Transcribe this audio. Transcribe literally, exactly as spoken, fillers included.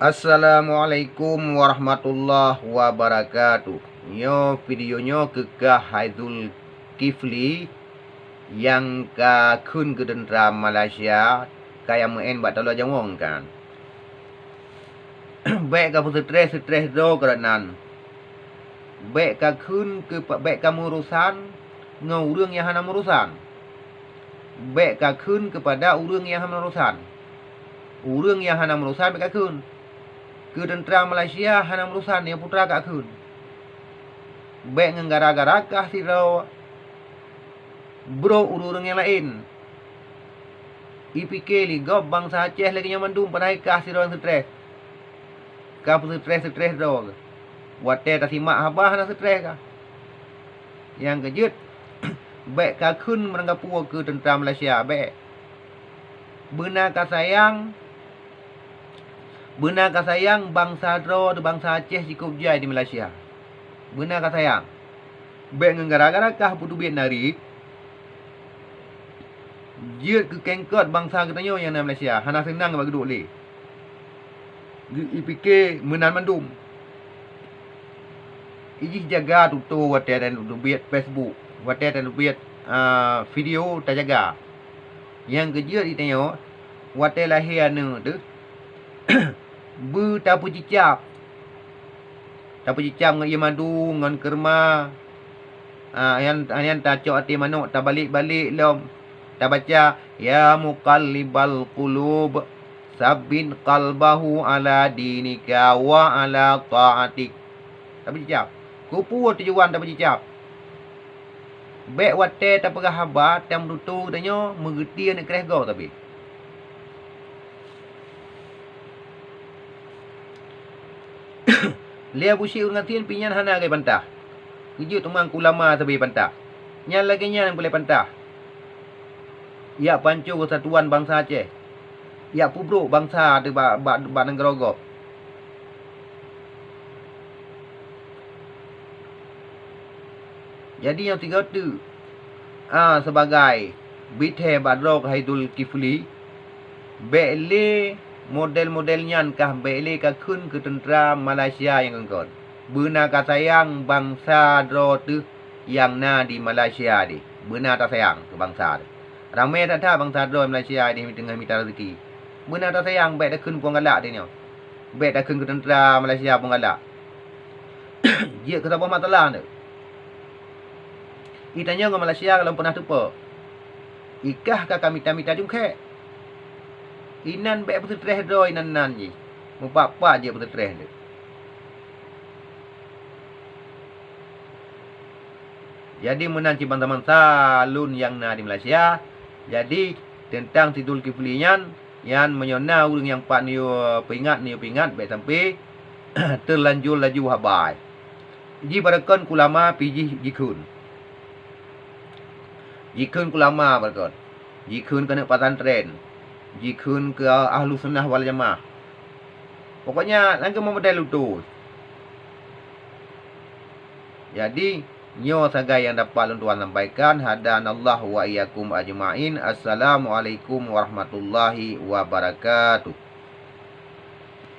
Assalamualaikum warahmatullahi wabarakatuh. Nyoe video nyoe keu kah hai Zulkifli nyang ka kheun keu teuntra Malaysia, ka nyang meu'en bak taloe jawong kan. Bèk ka peustress-stress droe keu nan. Bèk ka kheun keu, bèk ka meurusan ngon ureueng nyang hana meurusan. Bèk ka kheun keupada ureueng nyang hana meurusan. Ureueng nyang hana meurusan bèk ka kheun. Keu teuntra Malaysia hana meurusan, nyang putra ka kheun. Bèk ngon gara-gara kah sidroe brok ureueng-ureueng nyang laén. Ipike lé gob bansa Aceh lagèe nyan mandum, padahai kah sidroe nyang stress. Ka peustress-stress droe. Watèe tasimak haba hana stress kah. Nyang keujeuet, bèk ka kheun meurangkapeue keu teuntra Malaysia, bèk. Beuna ka sayang, beuna ka sayang bansa droe, bansa Aceh jikôb jai di Malaysia. Beuna ka sayang. Bèk ngon gara-gara kah peuteubiet narit, jeuet keu kengkot bansa geutanyoe nyang na Malaysia, hana seunang bak geuduek lé. Geu-, ipike meunan mandum. Ijih jaga tutoe watèe tateubiet Facebook, watèe tateubiet, a, video tajaga. Nyang keujeuet geutanyoe, watèe lahé aneuk teuh, beutapeucicab. Tapeucicab ngon ié madu, ngon keurma. A, nyan, nyan tacok até manok, tabalek-balek lom. Tabaca, "Ya muqallibal qulub, tsabbit qalbahu ala dinika wa ala ta'atik." Tapeucicab. Keupeue tujuan tapeucicab? Bèk watèe tapeugah haba, tameututoe geutanyoe meugeutie aneuk kreh gob sabe. Lé Abusyik ureueng gasien pih nyan hana lagèe bantah. Keujeuet teuma keu ulama sabe bantah. Nyan lagèe nyan peureulèe bantah. Jak panco keusatuan bansa Aceh. Jak peubrok bansa teuh bak, bak, bak nanggroe gob. Jadi nyang sigoe teuk, a, sibagai bithèe bak droe keuhai Zulkifli, bèk lé model-model nyan kah, bèk lé ka kheun keu teuntra Malaysia nyang kongkon. Beuna ka sayang bansa droe teuh nyang na di Malaysia deh. Beuna tasayang keu bansa teuh. Ramè that-that bansa droe Malaysia deh teungoh mita raseuki. Beuna tasayang, bèk takheun phon galak teuh nyoe. Bèk takheun keu teuntra Malaysia phon galak. Jeuet keu saboh masalah teuh. Geutanyoe ngon Malaysia ka lom peunah teupeue. Ikah ka, ka mita-mita jungkhék. Inan bèk peustress droe inan-nan jih. Mupat-pat jeuet peustress teuh. Jadi meunan cit bansa-bansa lôn nyang na di Malaysia. Jadi teuntang si Zulkifli nyan, nyan meunyoe na ureueng nyang pat neuyue peuingat, neuyue peuingat, bèk sampai teulanjur laju haba. Jih barokon keu ulama pih jih jikheun. Jikheun keu ulama barokon. Jikheun keu aneuk pesantren. Jikheun keu ahlu sunnah wal jamaah. Pokoknya, nyan keuh model utus. Jadi, nyoe sagai nyang dapat lôn tuan sampaikan. Hadanallahu wa iyyakum ajma'in. Assalamualaikum warahmatullahi wabarakatuh.